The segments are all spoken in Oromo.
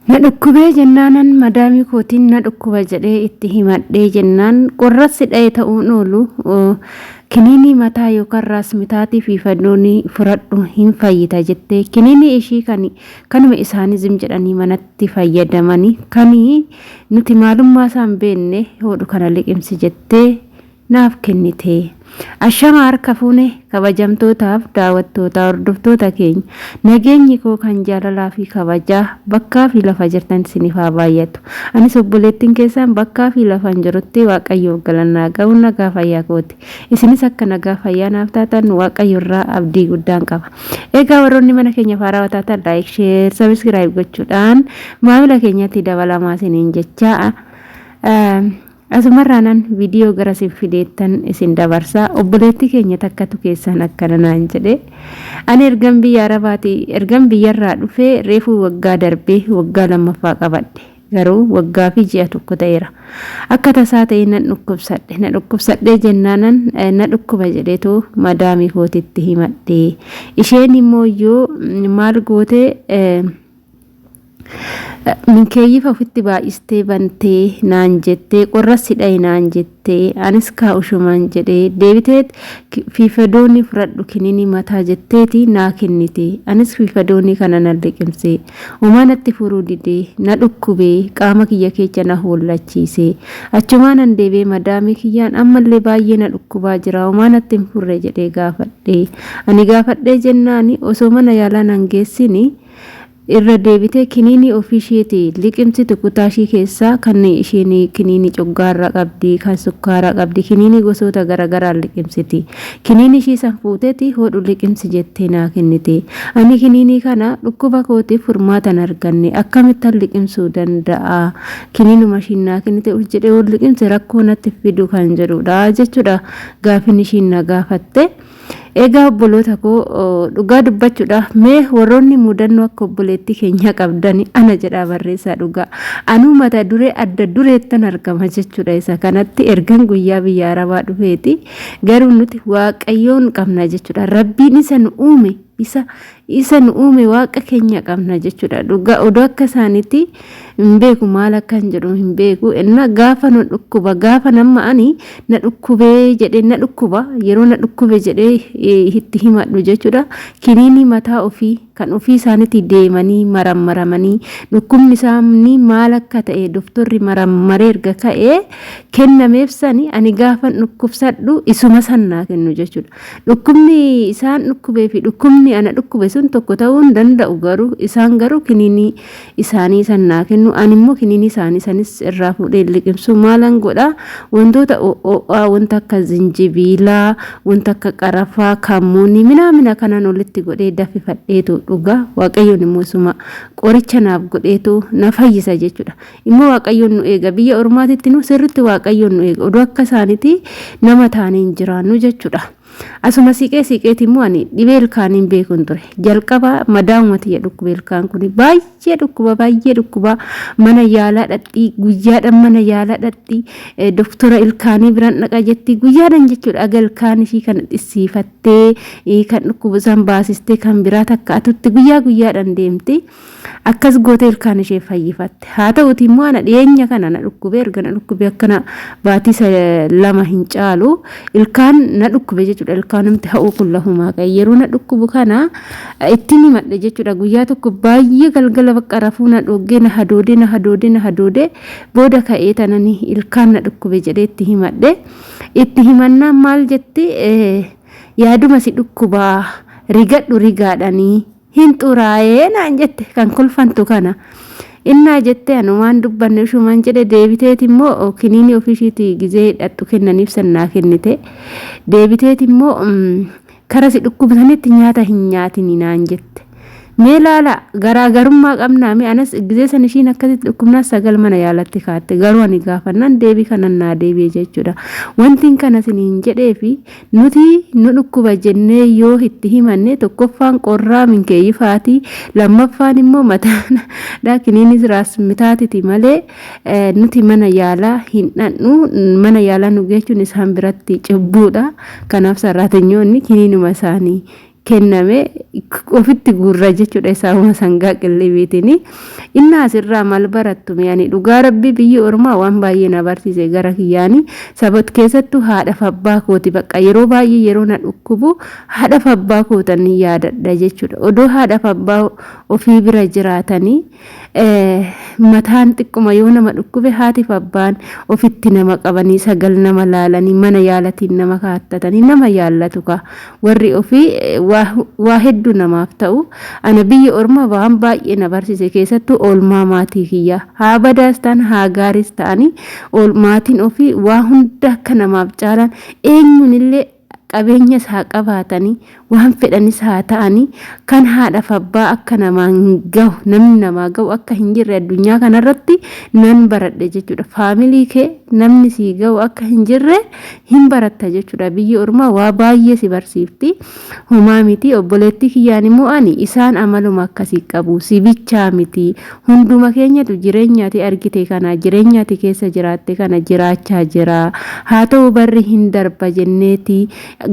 Na dhukkubee jennaanan madaamii kootiin na dhukkuba jedhee itti himadhee jennaan qorras si dha'e ta'uun oolu kiniinii mataa yookaan raas mitaatii fi fadoonii furadhu hin fayyita jettee kiniinii ishii kan kanuma isaanii zim jedhanii manatti fayyadamanii kan nuti maalummaa isaan beenne hoodhu kana liqimsi jettee naaf kennite. Ashama harka fuune kabajamtootaaf daawwattoota hordoftoota keenya nageenyi koo kan jaalalaa fi kabajaa bakkaa fi lafa jirtan isiniif haa baay'atu. Anis obboleettiin keessan bakkaa fi lafan jirutti Waaqayyoof galannaa ga'u nagaa fayyaa kooti. Isinis akka nagaa fayyaa naaf taatan Waaqayyo irraa abdii guddaan qaba. Egaa warroonni mana keenya faarawaa taatan like, share, subscribe gochuudhaan maamila keenyatti dabalamaa isiniin jechaa. Asumarraanan viidiyoo gara isin fideettan isin dabarsa. Obboleettii keenya takkatu keessaan akkana naan jedhe. Ani ergan biyya Arabaati ergan biyyarraa dhufee reefuu waggaa darbee waggaa lammaffaa qabadhe. Garuu waggaa fi ji'a tokko ta'eera. Akka tasaa ta'ee nan dhukkubsadhe. Na dhukkubsadhee jennaanan na dhukkuba jedheetu madaamii kootitti himadhe. Isheen immoo iyyuu maal goote Minkeeyyifa ofitti baay'istee bantee naan jettee qorras si dhaye naan jettee anis kaa ushumaan jedhee deebitee fiifadoonii fudhadhu kinini mataa jetteeti naa kennite anis fiifadoonii kana nan liqimse homaa natti furuu didee na dhukkubee qaama kiyya keecha na hoollachiise achumaa nan deebi'ee madaamii kiyyaan ammallee baay'ee na dhukkubaa jira homaa natti hin furre jedhee gaafadhe ani gaafadhee jennaani osoo mana yaalaa nan geessini Irra deebitee kiniinii ofii isheeti liqimsitu kutaa ishii keessaa kan isheen kiniinii coggaarraa qabdi, kan sukkaaraa qabdi, kiniinii gosoota garagaraan liqimsiti. Kiniinii ishii san fuuteeti hodhu liqimsi jettee naa kennite. Ani kiniinii kana dhukkuba kootiif furmaata hin arganne. Akkamittan liqimsuu danda'a? Kiniinuma ishiin naa kennite us jedhee yoon liqimse rakkoo natti fidu kan jedhudha jechuudha gaafin ishiin na gaafatte. Egaa obboloota koo dhugaa dubbachuudhaaf mee warroonni mudannoo akka obboleettii keenyaa qabdani ana jedhaa barreessaa dhugaa. Anuu mata duree adda dureettan argama jechuudha isa kanatti ergan guyyaa biyya arabaa dhufeeti. Garuu nuti waaqayyoon qabna jechuudha. Rabbiin isa nu uume isa isa nu uume waaqa keenya qabna jechuudha. Dhugaa odoo akka isaaniitti hin beeku maal akka hin jedhu hin beeku. Inna gaafa nu dhukkuba gaafa nama ani na dhukkubee jedhee na dhukkuba yeroo na dhukkube jedhee itti himadhu jechuudha. Kiniinii mataa ofii kan ofii isaaniitti deemanii marammaramanii dhukkubni isaanii maal akka ta'e doktorri marammaree erga ka'ee kennameef sani ani gaafan dhukkubsadhu isuma san naa kennu jechuudha. Dhukkubni isaan dhukkubee fi dhukkubni ana dhukkube sun tokko ta'uu hin danda'u garuu isaan garuu kiniinii isaanii san naa kennu ani immoo kiniinii isaanii sanis irraa fuudhee hin liqimsu maalan godha wantoota o'o'aa wanta akka zinjibiilaa wanta akka qarafaa kammuunii minaamina kanan olitti godhee daffifadheetu dhuga waaqayyoon immoo isuma qoricha naaf godheetu na fayyisa jechuudha. Immoo waaqayyoon nu eega biyya ormaatitti nu sirritti waaqayyoon nu eega oduu akka isaaniiti nama taanee hin jiraannu jechuudha. Asuma siqee siqeeti immoo ani dhibee ilkaaniin beekuun ture. Jalqaba madaa'uma tiyya dhukkube ilkaan kun baay'ee dhukkuba baay'ee dhukkuba mana yaalaa dhaqxii guyyaadhaan mana yaalaa dhaqxii doktora ilkaanii biraan dhaqa jetti guyyaadhaan jechuudha aga ilkaan ishii kana dhissiifattee kan dhukkubu isaan baasistee kan biraa takka atutti guyyaa guyyaadhaan deemti. Akkas gootee ilkaan ishee fayyifatte. Haa ta'uti immoo ana dhiyeenya kana na dhukkube erga na dhukkube akkana baatii 2 hin caalu ilkaan na dhukkube jechuudha. Ilkaanumti ha'uu kun lafumaa ka'e yeroo na dhukkubu kana ittiin himadhe jechuudha. Guyyaa tokko baay'ee galgala bakka rafuu na dhoggee na hadoodee na hadoodee na hadoodee booda ka'ee tanani ilkaan na dhukkube jedhee itti himadhe. Itti himannaan maal jetti yaaduma si dhukkubaa rigadhu rigaadhanii Hin xuraa'ee naan jette kan kolfantu kana. Innaa jette anumaan dubbanne ushumaan jedhe deebiteeti immoo kiniinii ofii ishiitii gizee hidhattu kennaniif san naa kennite. Deebiteeti immoo kara si dhukkubsanitti nyaata hin nyaatini naan jette. Mee laala garaagarummaa qabnaa mee anas gizee san ishiin akkasitti dhukkubnaan 9 mana yaalatti kaatte garuu ani gaafannaan deebii kanan naa deebi'e jechuudha. Wantiin kana isiniin jedheefi Nuti nu dhukkuba jennee yoo itti himanne tokkoffaan qorraa minkeeyyifaati lammaffaan immoo mataan dha kiniinis raas mitaatiti malee nuti mana yaalaa hin dhaqnu mana yaalaa nu geechuun isaan biratti cubbuudha kanaaf sarraatenyoonni kiniinuma isaanii kenname ofitti guurra jechuudha isaanuma sangaa qillibiitiin. Inni asirraa maal barattu ani dhugaa rabbii biyyi ormaa waan baay'ee na barsiise gara kiyyaani sabat keessattuu haadhaaf abbaa kooti bakka yeroo baay'ee yeroo na dhukkubu haadhaaf abbaa kootan ni yaadadha jechuudha. Odoo haadhaaf abbaa ofii bira jiraatanii mataan xiqquma yoo nama dhukkube haatiif abbaan ofitti nama qabanii sagal nama laalanii mana yaalatiin nama kaattatanii nama yaallatu ka warri ofii waa hedduu namaaf ta'u. Ana biyya ormaa waan baay'ee na barsiise keessattuu oolmaa maatii kiyya haa badaas ta'an haa gaariis ta'anii maatiin ofii waa hunda akka namaaf caalan eenyuun illee qabeenyas haa qabaatanii waan fedhanis haa ta'anii kan haadhaaf abbaa akka namaan gahu namni namaa gahu akka hin jirre addunyaa kanarratti nan baradhe jechuudha. Faamilii kee namni sii gahu akka hin jirre hin baratta jechuudha. Biyyi ormaa waa baay'ee si barsiifti. Homaa miti obboleettii kiyyaan immoo ani isaan amaluma akkasii qabu si bichaa miti hunduma keenyatu jireenyaati argite kana jireenyaati keessa jiraatte kana jiraachaa jira. Haa ta'u barri hin darba jenneeti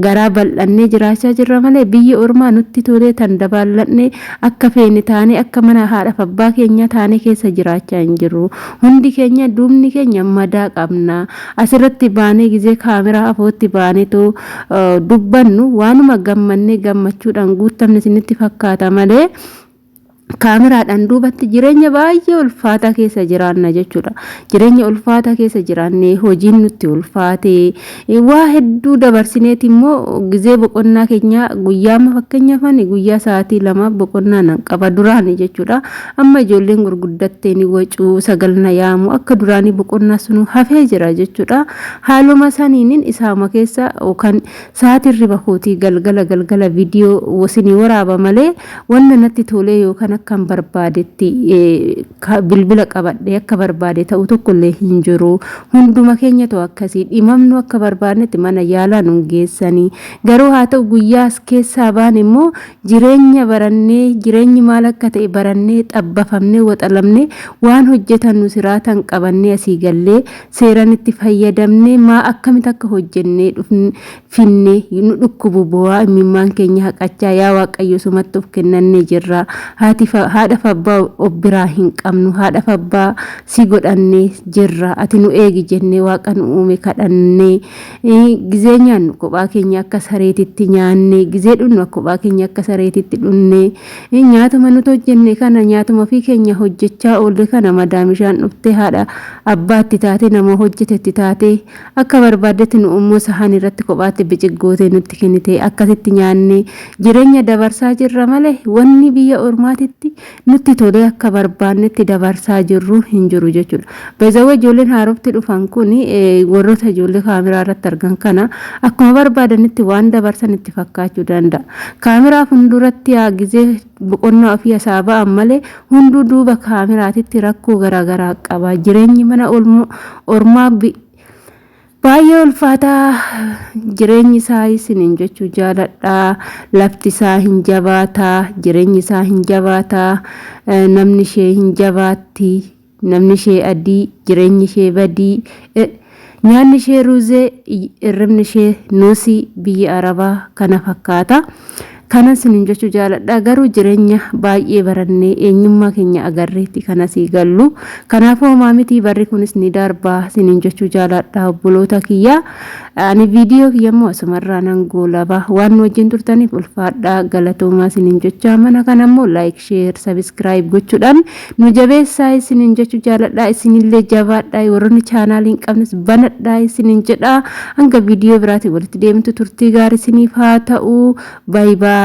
garaa bal'annee jiraachaa jirra malee biyyi ormaa nutti tolee tan dabaallanne akka feene taanee akka mana haadhaaf abbaa keenya taanee keessa jiraachaa hin jirru. Hundi keenya duubni keenya madaa qabna. Asirratti baanee gizee kaameraa afootti baaneetoo dubbannu waanuma gammannee gammachuudhaan guutamne isinitti fakkaata malee kaameraadhaan duubatti jireenya baay'ee ulfaataa keessa jiraanna jechuudha. Jireenya ulfaataa keessa jiraannee hojiin nutti ulfaate waa hedduu dabarsineeti immoo gizee boqonnaa keenya guyyaa amma fakkeenyaaf ani guyyaa sa'aatii lamaaf boqonnaa nan qaba duraani jechuudha. Amma ijoolleen gurguddattee ni wacuu sagal na yaamu akka duraanii boqonnaa sunuu hafee jira jechuudha. Haaluma saniinin isaama keessa yookaan sa'aatiin riba kootii galgala galgala viidiyoo isinii waraaba malee wanna natti tolee yookaan akkan barbaadetti bilbila qabadhee akka barbaade ta'u tokkollee hin jiru. Hunduma keenyatu akkasii dhimamnu akka barbaadnetti mana yaalaa nu geessanii garuu haa ta'u guyyaa as keessaa baan immoo jireenya barannee jireenyi maal akka ta'e barannee xabbafamnee waxalamnee waan hojjetannu siraatan qabannee asii gallee seeran itti fayyadamnee maa akkamitti akka hojjennee finne nu dhukkubu bu'aa imimmaan keenya haqachaa yaa waaqayyo sumatti of kennannee jirra. Haadhaaf abbaa of biraa hin qabnu haadhaaf abbaa si godhannee jirra ati nu eegi jennee waaqa nu uume kadhannee gizee nyaannu kophaa keenya akka sareetitti nyaanne gizee dhunnu kophaa keenya akka sareetitti dhunne nyaatuma nuti hojjenne kana nyaatuma ofii keenya hojjechaa oolle kana madaamishaan dhuftee haadha abbaatti taate nama hojjetetti taate akka barbaaddetti nu immoo sahan irratti kophaatti biciggootee nutti kennite akkasitti nyaanne jireenya dabarsaa jirra malee wanni biyya ormaatitti nutti tolee akka barbaannetti dabarsaa jirru hin jiru jechuudha. Beezawwa ijoolleen haarofti dhufan kun warroota ijoollee kaameraa irratti argan kana akkuma barbaadanitti waan dabarsan itti fakkaachuu danda'a. Kaameraa fuulduratti haa gizee boqonnaa ofii isaa ba'an malee hunduu duuba kaameraatitti rakkoo garaagaraa qaba. Jireenyi mana ormaa baay'ee ulfaataa jireenyi isaa isiniin jechuu jaaladha. Lafti isaa hin jabaataa, jireenyi isaa hin jabaataa, namni ishee hin jabaatti, namni ishee adii, jireenyi ishee badii, nyaanni ishee ruuzee, hirribni ishee nuusii biyya arabaa kana fakkaata. Kana isiniin jechuu jaaladha. Garuu jireenya baay'ee barannee eenyummaa keenya agarreetti kanas gallu. Kanaafuu homaa miti barri kunis ni darba isiniin jechuu jaaladha obboloota kiyya. Ani viidiyoo kiyya immoo asumarraa nan goolaba. Waan nu wajjin turtaniif ulfaadhaa galatoomaa isiniin jecha mana kana immoo like, share, subscribe gochuudhaan nu jabeessaa isiniin jechuu jaaladha. Isinillee jabaadhaa warroonni chaanaalii hin qabnes banadhaa isiniin jedha. Hanga viidiyoo biraatiin walitti deemtu turtii gaarii isiniif haa ta'u. Bye bye.